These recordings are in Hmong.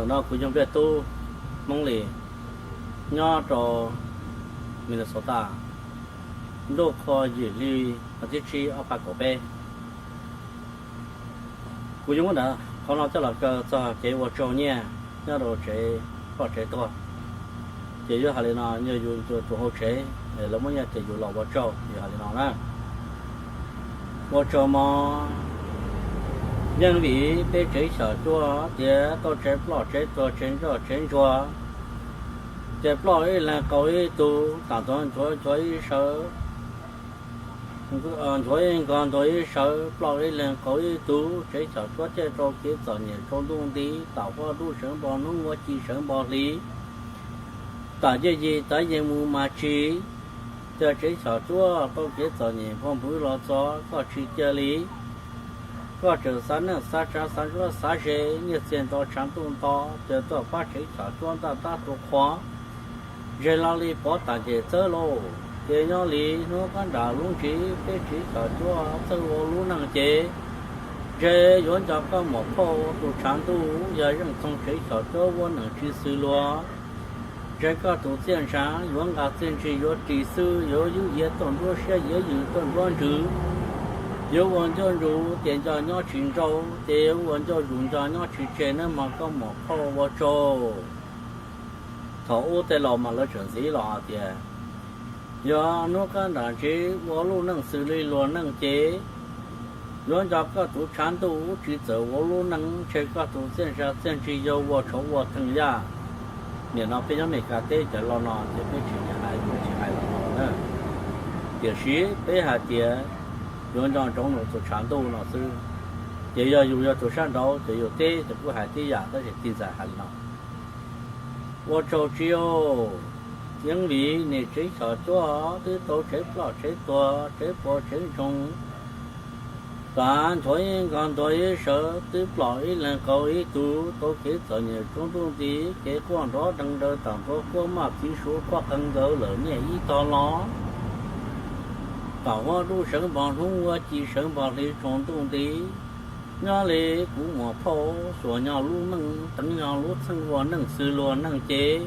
Thaum no kuv yog Npliaj Tub Hmoob Lis, nyob rau Minnesota, ntuj qhua yim hli vas thib tsib ob phav kaum peb. Kuv yuav muab ntawm qhov no coj los kaw txog kev ua tsaug nyiaj nyob rau tsev ploj tsev tuag. Ces yuav hais li no, yog yus tus hauv tsev lawv muab nyiaj rau yus los ua tsaug, yus hais li no na. Ua tsaug mog, yeej vim peb tsev xyom cuab tias tau tsev ploj tsev tuag tsev ntsoj tsev ntsuag, ces ploj ib leeg qaug ib tug, tam tuav nchuav nchuav ib sawv, nchuav ib nkog ntuag ib sawv, ploj ib leeg qaug ib tug, tsev xyom cuab thiaj rau kev txom nyem rau ntuj nti, tam huab dub sawv npog hnub, huab ci sawv npog hli, tam yej yig tav yeej mus mas tsis, cas tsev xyom cuab tau kev txom nyem npog npwv los txog koj tsis cia li. Koj tseem xav neej xav tsav xav ntsuab xav ze, nyiaj txiag nto tshav ntuj nto, ces tuaj pab tsev xyom cuab ntaj tab tus qhua, ntseg lo li pov tam ces txawb lauj. Ces nyob li hnub qab nram lub ntsis peb tsev xyom cuab txawj ua lub neej ces, ntshe yuav nco koj muam phauj tus tshav ntuj, yog zeej txoog tsev xyom cuab ua neej tsis xws luag, ntshe koj tus txiaj ntsha yuav nqa txiaj ntsig yuav ris xwb, yuav yub yiav tuaj nruab siab yuav yws tuaj nruab ntsws, yuav ua ncauj ntsus tias nco nyob tsis nrau, ces yuav ua ncauj ntsus nco nyob tsis tseg nawb mog koj muam phauj ua tsaug. Thaum ub tej laus mas lawv tseem ntxiv los hais tias, yog hnub qab nram ntsis ua lub neej xws li luag neej ces, yuav nco koj tus tshav ntuj, tsis txawm ua lub neej ntshe koj tus txiaj ntsha txiaj ntsig yog ua tshauv ua theej yaj. Nim no peb nyob Meskas teb cov laus no ces peb tsis nyiam hais, peb tsis hais los no na. Tiam sis peb hais tias yuav nco ntsoov nws tus tshav ntuj no xwb. Ces yog yus yog tus sab nraud ces yus teb ces kuj hais tib yam, tab sis tij ntxawm hais li no, ua tsaug tsis, yeej vim niam tsev xyom cuab twb tau tsev ploj tsev tuag tsev puas tsev ntsoog, tav nchuav ib nkog ntuag ib sawv, twb ploj ib leeg qaug ib tug, tau kev txom nyem rau ntuj nti, kev quaj nrov deeg daws tam ntua quaj maj txiv suav quaj qees nkaus lawm niaj ib tog los. Tam huab dub sawv npog hnub, huab ci sawv npog hli rau ntuj nti. Nyob li kuv muam phauj, xuas nyo lub meej teev nyo lub txheej ua neej xws luag neej ces,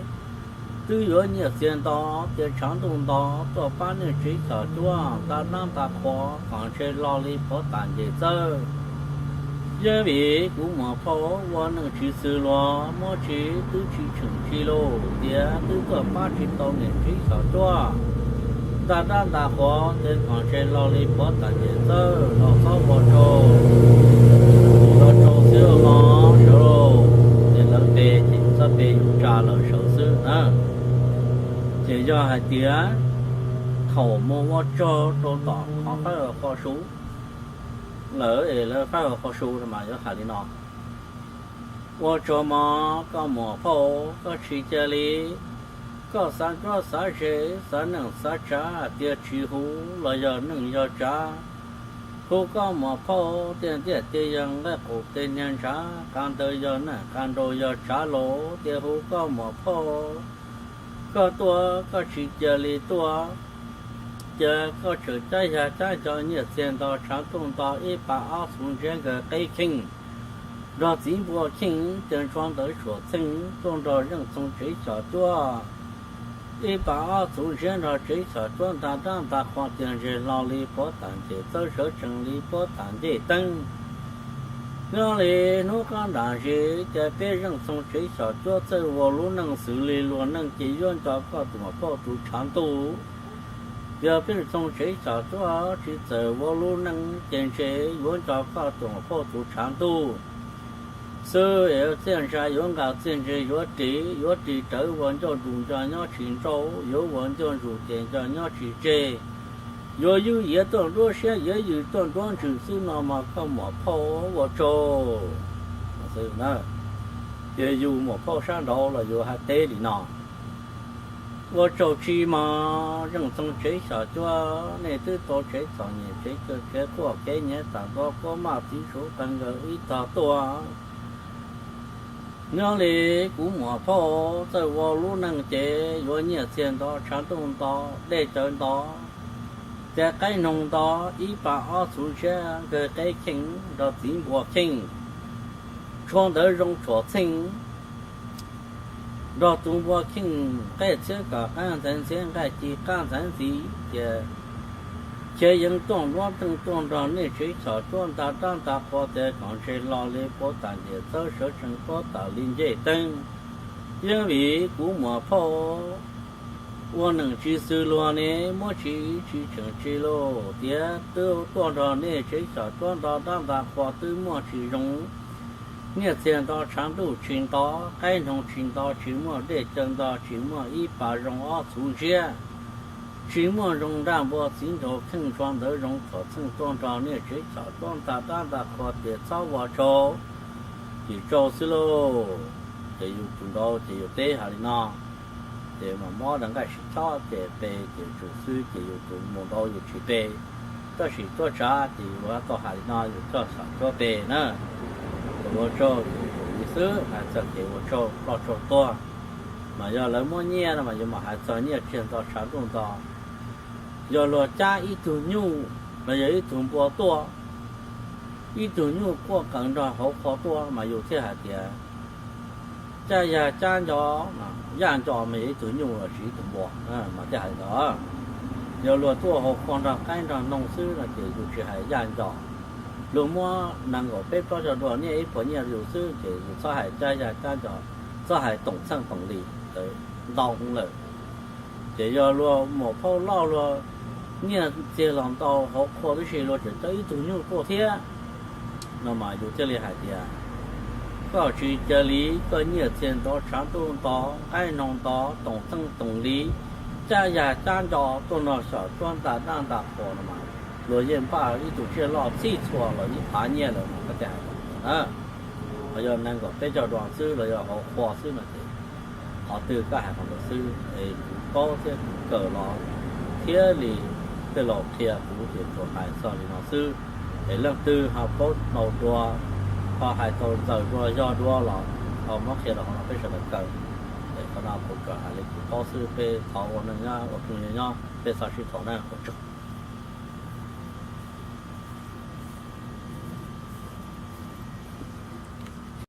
twb yuav nyiaj txiag nto, tias tshav ntuj nto, tuaj pab nej tsev xyom cuab nta dab nta qhua, kom ntshe lo li pov tam nces txawj. Yeej vim kuv muam phauj ua neej tsis xws luag, muab tsis twb tsis tseem tsis lauj, tias twb tuaj pab tsis tau niam tsev xyom cuab nta dab nta qhua, ces kom ntshe lo li pov tam nces txawj los txhob ua tsaug, los tsaug xwb los sawv lauj. Ces lawv pe ces yus txhob pe, yus tsa lawv sawv xwb na. Ces yog hais tias thaum mus ua tsaug rau tom qhov fab qhov su lawm es lawv fab qhov su no mas yuav hais li no, ua tsaug mog koj muam phauj, koj tsis cia li, koj xav ntsuab xav ze, xav neej xav tsav hais tias tsis huv los yog neej yog tsav, hu koj muam phauj tiag ntiaj teb yog nqaij qus tej niag ntshav, qab ntawd yog neej qab nraud yog tsav los tias hu koj muam phauj. Koj tuaj koj tsis cia li tuaj, ces koj tseem cab yag cab nco nyiaj txiag nto tshav ntuj nto ib pas ob txhuv ntsiab nkawg qeb kheej, nrog txiv npua kheej tias ntshua ntawd tshuam txheej tuaj nrog zeej txoog tsev xyom cuab. Ib pas ob txhuv ntsiab nrog tsev xyom cuab nta dab nta qhua tias ntseg hlo li puab tam ncej txawb sawv tsees li puab tam ncej teeb. Nyob li hnub qab nram zis ces peb zeej txoog tsev xyom cuab txawj ua lub neej xws li luag neej ces yuav nco koj tus muam phauj tus tshav ntuj. Yog peb txoog tsev xyom cuab tsis txawm ua lub neej ces ntshe yuav nco koj tus muam phauj tus tshav ntuj xwb es txiaj ntsha yuav nqa txiaj ntsig yuav ris, yuav ris rawv ua ncauj ntsus nco nyob tsis nrau, yuav ua ncauj ntsus ces nco nyob tsis tseg, yuav yub yiav tuaj nruab siab yuav yws tuaj nruab ntsws xwb no mas koj muam phauj ua tsaug. Ces yus muam phauj sab nraud los yuav hais teb li no, ua tsaug tsis mog zeej txoog tsev xyom cuab, nej twb tau tsev txom nyem tsev kawg kev quaj kev nyiav tam ntua puab maj txiv suav qees nkaus ib tog tuaj. Nyob li kuv muam phauj txawj ua lub neej ces yuav nyiaj txiag nto tshav ntuj nto dej cawv nto, ces qaib noog nto ib pas ob txhuv ntsiab nkawg qeb kheej nrog txiv npua kheej, tshua ntawd zoo tshuam txheej nrog tus npua kheej qej txhiab kom qab ntxeev ntxhiab nqaij ci qab ntxeev ntxiv tias, Chav yeej tuaj luab teej tuaj nrog nej tsev xyom cuab nta rab nta qhua tias kom ntse hlo li puab tas ntiam txawb sawv tsees puab tas li ncej teeb. Yeeb vim kuv muam phauj ua neej tsis xws luag ne, muab tsis tsis tseem tsis lauj, tias twb tuaj nrog nej tsev xyom cuab nta rab nta qhua twb muaj tsis zoo. Nyiaj txiag nto tshav ntuj tsis nto, qaib noog tsis nto, tsis muaj dej caw nto, tsis muaj ib pas zoo ob txhuv ntsiab, tsis muaj zoo nraj npua txiv nraug kheej tshua ntawd zoo thaum txheej tuaj nrog nej tsev xyom cuab nta rab nta qhua tias txhob ua tsaug, ces tsaug xwb lauj. Ces yus tus nraud ces yus teb hais li no, ces mam mob rau nqaij sib chob ces pe ces tsum xwb ces yus tus mus nraud yus tsis pe. Tab sis tuab tsav ces yus tau hais li no yus coj xyom cuab pe na. Ces ua tsaug yus tus li xwb, hais txog kev ua tsaug ploj tsaug tuag, mas yog lawv muab nyiaj no mas yus mam hais txog nyiaj txiag nto tshav ntuj nto. Yog luag cab ib tug nyuj los yog ib tug npua tuaj, ib tug nyuj quaj qees nrog hauv qhua tuaj mas yus thiaj hais tias cab yag cab nco, yaj nco mas yog ib tug nyuj los sis ib tug npua mas thiaj hais li ntawd. Yog luag tuaj hauv qhua nrog qaib nrog noog xwb no ces yus tsis hais yaj nco. Luag muab nees nkaum peb plaub caug dua nyiaj ib puas nyiaj yus xwb ces yus txhob hais cab yag cab nco, txhob hais toom txheej toom li, ntau heev lawm. Ces yog luag muam phauj loj luag nyiaj txiag los ntau hauv qhua tib si luag tseem coj ib tug nyuj tuaj thiab no mas yus thiaj li hais tias koj tsis cia li, koj nyiaj txiag nto tshav ntuj nto, qaib noog nto, toom txheej toom li, cab yag cab nco tuaj nrog xyom cuab nta rab nta qhua no mas luag yeej npaj ib tug tsiaj loj txhij txhua los ib phav nyiaj lawm mas koj thiaj hais li ntawd na. Ho yog nees nkaum peb caug dua xwb los yog hauv qhua xwb no ces qhov twg koj hais qhov ntawd xwb es kuv paub thiab kuv kawm los thiab li tej laus qhia kuv ces tsuas hais txog li no xwb. Es leej twg ho paub tau dua, ho hais tau txawm dua yog dua los ho muab qhia rau qhov no peb sawv daws kawm. Es qhov no kuv tsuas hais li kuv paub xwb, peb thov ua neej nyob ua phooj ywg nyob peb txhob sib tham na, ua tsaug.